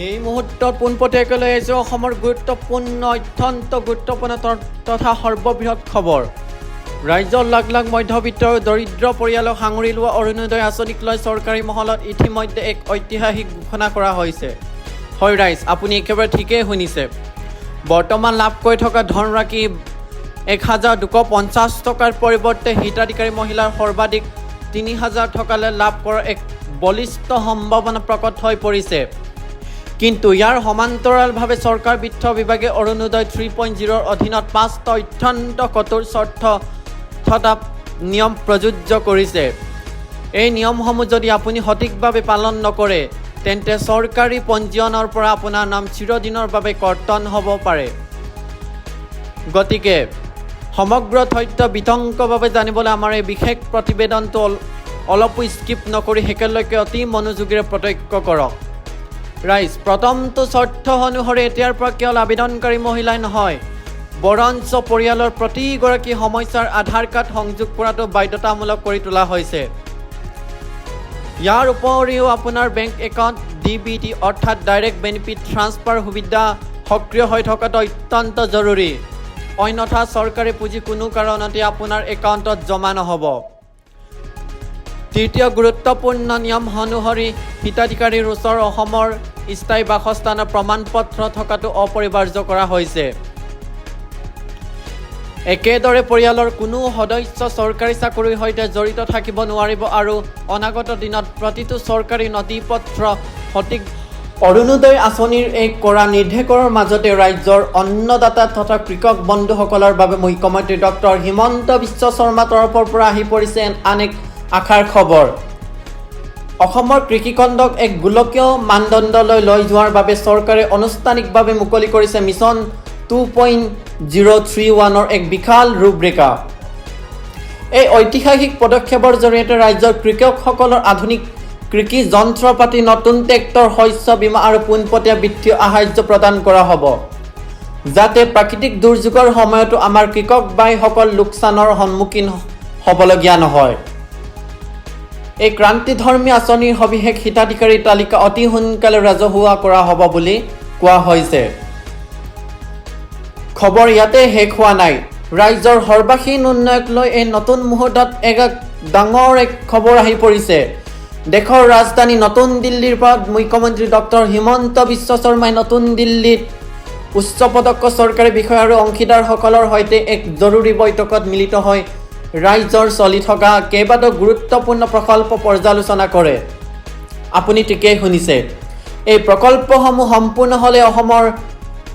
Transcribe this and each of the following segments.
এই মুহূৰ্তত পোনপটীয়াকৈ লৈ আহিছোঁ অসমৰ গুৰুত্বপূৰ্ণ, অত্যন্ত গুৰুত্বপূৰ্ণ তথা সৰ্ববৃহৎ খবৰ। ৰাজ্যৰ লাখ লাখ মধ্যবিত্ত আৰু দৰিদ্ৰ পৰিয়ালক সাঙুৰি লোৱা অৰুণোদয় আঁচনিক লৈ চৰকাৰী মহলত ইতিমধ্যে এক ঐতিহাসিক ঘোষণা কৰা হৈছে। হয় ৰাইজ, আপুনি একেবাৰে ঠিকেই শুনিছে। বৰ্তমান লাভ কৰি থকা ধনৰাশি 1250 টকাৰ পৰিৱৰ্তে হিতাধিকাৰী মহিলাৰ সৰ্বাধিক 3000 টকালৈ লাভ কৰাৰ এক বলিষ্ঠ সম্ভাৱনা প্ৰকট হৈ পৰিছে। কিন্তু ইয়াৰ সমান্তৰালভাৱে চৰকাৰ বিত্ত বিভাগে অৰুণোদয় 3.0ৰ অধীনত পাঁচটা অত্যন্ত কঠোৰ চৰ্ত থকা নিয়ম প্ৰযোজ্য কৰিছে। এই নিয়মসমূহ যদি আপুনি সঠিকভাৱে পালন নকৰে, তেন্তে চৰকাৰী পঞ্জীয়নৰ পৰা আপোনাৰ নাম চিৰদিনৰ বাবে কৰ্তন হ'ব পাৰে। গতিকে সমগ্ৰ তথ্য বিতংভাৱে জানিবলৈ আমাৰ এই বিশেষ প্ৰতিবেদনটো অলপো স্কিপ নকৰি শেষলৈকে অতি মনোযোগেৰে প্ৰত্যক্ষ কৰক। ৰাইজ, প্ৰথমটো চৰ্ত অনুসৰি এতিয়াৰ পৰা কেৱল আবেদনকাৰী মহিলাই নহয়, বৰঞ্চ পৰিয়ালৰ প্ৰতিগৰাকী সদস্যৰ আধাৰ কাৰ্ড সংযোগ কৰাটো বাধ্যতামূলক কৰি তোলা হৈছে। ইয়াৰ উপৰিও আপোনাৰ বেংক একাউণ্ট ডিবিটি অৰ্থাৎ ডাইৰেক্ট বেনিফিট ট্ৰান্সফাৰ সুবিধা সক্ৰিয় হৈ থকাটো অত্যন্ত জৰুৰী। অন্যথা চৰকাৰী পুঁজি কোনো কাৰণতে আপোনাৰ একাউণ্টত জমা নহ'ব। তৃতীয় গুৰুত্বপূৰ্ণ নিয়ম অনুসৰি হিতাধিকাৰীৰ ওচৰত অসমৰ স্থায়ী বাসস্থানৰ প্ৰমাণপত্ৰ থকাটো অপৰিহাৰ্য কৰা হৈছে। একেদৰে পৰিয়ালৰ কোনো সদস্য চৰকাৰী চাকৰিৰ সৈতে জড়িত থাকিব নোৱাৰিব আৰু অনাগত দিনত প্ৰতিটো চৰকাৰী নথি পত্ৰ সঠিক। অৰুণোদয় আঁচনিৰ এই কৰা নিৰ্দেশৰ মাজতে ৰাজ্যৰ অন্নদাতা তথা কৃষক বন্ধুসকলৰ বাবে মুখ্যমন্ত্ৰী ডক্টৰ হিমন্ত বিশ্ব শৰ্মাৰ তৰফৰ পৰা আহি পৰিছে আন এক আশাৰ খবৰ। অসমৰ কৃষিখণ্ডক এক গোলকীয় মানদণ্ডলৈ লৈ যোৱাৰ বাবে চৰকাৰে আনুষ্ঠানিকভাৱে মুকলি কৰিছে মিছন 2.031ৰ এক বিশাল ৰূপৰেখা। এই ঐতিহাসিক পদক্ষেপৰ জৰিয়তে ৰাজ্যৰ কৃষকসকলৰ আধুনিক কৃষি যন্ত্ৰপাতি, নতুন ট্ৰেক্টৰ, শস্য বীমা আৰু পোনপটীয়া বিত্তীয় সাহায্য প্ৰদান কৰা হ'ব, যাতে প্ৰাকৃতিক দুৰ্যোগৰ সময়তো আমাৰ কৃষক ভাইসকল লোকচানৰ সন্মুখীন হ'বলগীয়া নহয়। এই ক্ৰান্তিধৰ্মী আঁচনিৰ সবিশেষ হিতাধিকাৰীৰ তালিকা অতি সোনকালে ৰাজহুৱা কৰা হ'ব বুলি কোৱা হৈছে। খবৰ ইয়াতে শেষ হোৱা নাই। ৰাজ্যৰ সৰ্বাংগীন উন্নয়নক লৈ এই নতুন মুহূৰ্তত এক ডাঙৰ এক খবৰ আহি পৰিছে। দেশৰ ৰাজধানী নতুন দিল্লীৰ পৰা মুখ্যমন্ত্ৰী ডক্টৰ হিমন্ত বিশ্ব শৰ্মাই নতুন দিল্লীত উচ্চ পদস্থ চৰকাৰী বিষয়া আৰু অংশীদাৰসকলৰ সৈতে এক জৰুৰী বৈঠকত মিলিত হৈ ৰাজ্যৰ চলি থকা কেইবাটাও গুৰুত্বপূৰ্ণ প্ৰকল্প পৰ্যালোচনা কৰে। আপুনি ঠিকেই শুনিছে। এই প্ৰকল্পসমূহ সম্পূৰ্ণ হ'লে অসমৰ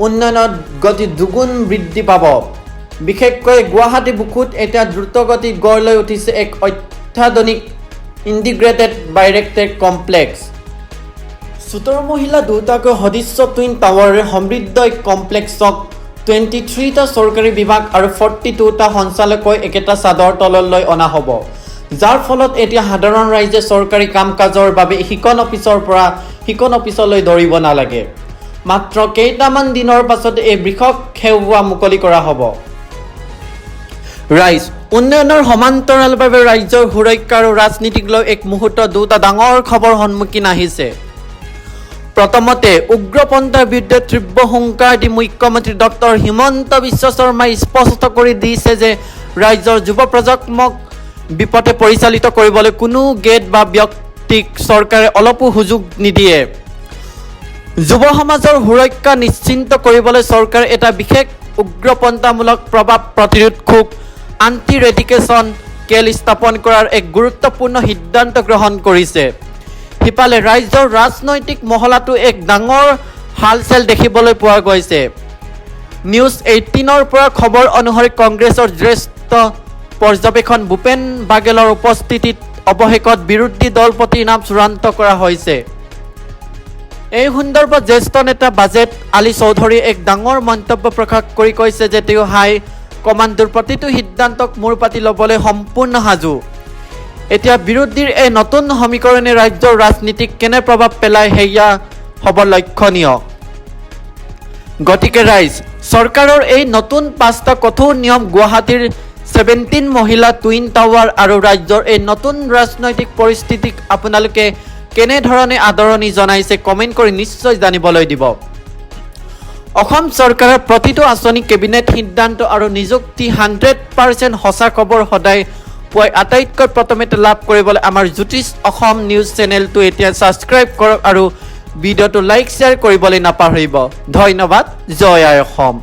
উন্নয়নত গতি দুগুণ বৃদ্ধি পাব। বিশেষকৈ গুৱাহাটী বুকুত এতিয়া দ্ৰুতগতিত গঢ় লৈ উঠিছে এক অত্যাধুনিক ইণ্টিগ্ৰেটেড বাইৰেক্টেড কমপ্লেক্স। 17 মহলীয়া দুটাকৈ সদৃশ্য টুইন টাৱাৰেৰে সমৃদ্ধ এই কমপ্লেক্সক 23টা চৰকাৰী বিভাগ আৰু 42টা সঞ্চালকালয় একেটা চাদৰ তললৈ অনা হ'ব, যাৰ ফলত এতিয়া সাধাৰণ ৰাইজে চৰকাৰী কাম কাজৰ বাবে সিখন অফিচৰ পৰা সিখন অফিচলৈ দৌৰিব নালাগে। মাত্ৰ কেইটামান দিনৰ পাছতে এই বৃহৎ সেৱা মুকলি কৰা হ'ব। ৰাইজ, উন্নয়নৰ সমান্তৰালভাৱে ৰাজ্যৰ সুৰক্ষা আৰু ৰাজনীতিক লৈ এক মুহূৰ্তত দুটা ডাঙৰ খবৰ সন্মুখীন আহিছে। প্ৰথমতে, উগ্ৰপন্থাৰ বিৰুদ্ধে তীব্ৰ হুংকাৰ দি মুখ্যমন্ত্ৰী ডক্টৰ হিমন্ত বিশ্ব শৰ্মাই স্পষ্ট কৰি দিছে যে ৰাজ্যৰ যুৱ প্ৰজন্মক বিপথে পৰিচালিত কৰিবলৈ কোনো গোট বা ব্যক্তিক চৰকাৰে অলপো সুযোগ নিদিয়ে। যুৱ সমাজৰ সুৰক্ষা নিশ্চিত কৰিবলৈ চৰকাৰে এটা বিশেষ উগ্ৰপন্থামূলক প্ৰভাৱ প্ৰতিৰোধ কোষ, আণ্টি ৰেডিকেশ্যন চেল স্থাপন কৰাৰ এক গুৰুত্বপূৰ্ণ সিদ্ধান্ত গ্ৰহণ কৰিছে। সিফালে ৰাজ্যৰ ৰাজনৈতিক মহলাতো এক ডাঙৰ হালচল দেখিবলৈ পোৱা গৈছে। নিউজ 18ৰ পৰা খবৰ অনুসৰি কংগ্ৰেছৰ জ্যেষ্ঠ পৰ্যবেক্ষক ভূপেন বাঘেলৰ উপস্থিতিত অৱশেষত বিৰোধী দলপতিৰ নাম চূড়ান্ত কৰা হৈছে। এই সন্দৰ্ভত জ্যেষ্ঠ নেতা বাজেদ আলী চৌধুৰীয়ে এক ডাঙৰ মন্তব্য প্ৰকাশ কৰি কৈছে যে তেওঁ হাই কমাণ্ডৰ প্ৰতিটো সিদ্ধান্তক মূৰ পাতি ল'বলৈ সম্পূৰ্ণ সাজু। এতিয়া বিৰোধীৰ এই নতুন সমীকৰণে ৰাজ্যৰ ৰাজনীতিক কেনে প্ৰভাৱ পেলায়, সেয়া হ'ব লক্ষণীয়। গতিকে ৰাইজ, চৰকাৰৰ এই নতুন পাঁচটা কঠোৰ নিয়ম, গুৱাহাটীৰ 17 মহলীয়া টুইন টাৱাৰ আৰু ৰাজ্যৰ এই নতুন ৰাজনৈতিক পৰিস্থিতিক আপোনালোকে কেনেদৰে চাইছে, কমেণ্ট কৰি জনাব। কেনেধৰণে আদৰণি জনাইছে, কমেণ্ট কৰি নিশ্চয় জানিবলৈ দিব। অসম চৰকাৰৰ প্ৰতিটো আঁচনি, কেবিনেট সিদ্ধান্ত আৰু নিযুক্তি 100% সঁচা খবৰ সদায় পুৱাই আটাইতকৈ প্ৰথমতে লাভ কৰিবলৈ আমাৰ জ্যোতিষ অসম নিউজ চেনেলটো এতিয়া ছাবস্ক্ৰাইব কৰক আৰু ভিডিঅ'টো লাইক, শ্বেয়াৰ কৰিবলৈ নাপাহৰিব। ধন্যবাদ। জয় আই অসম।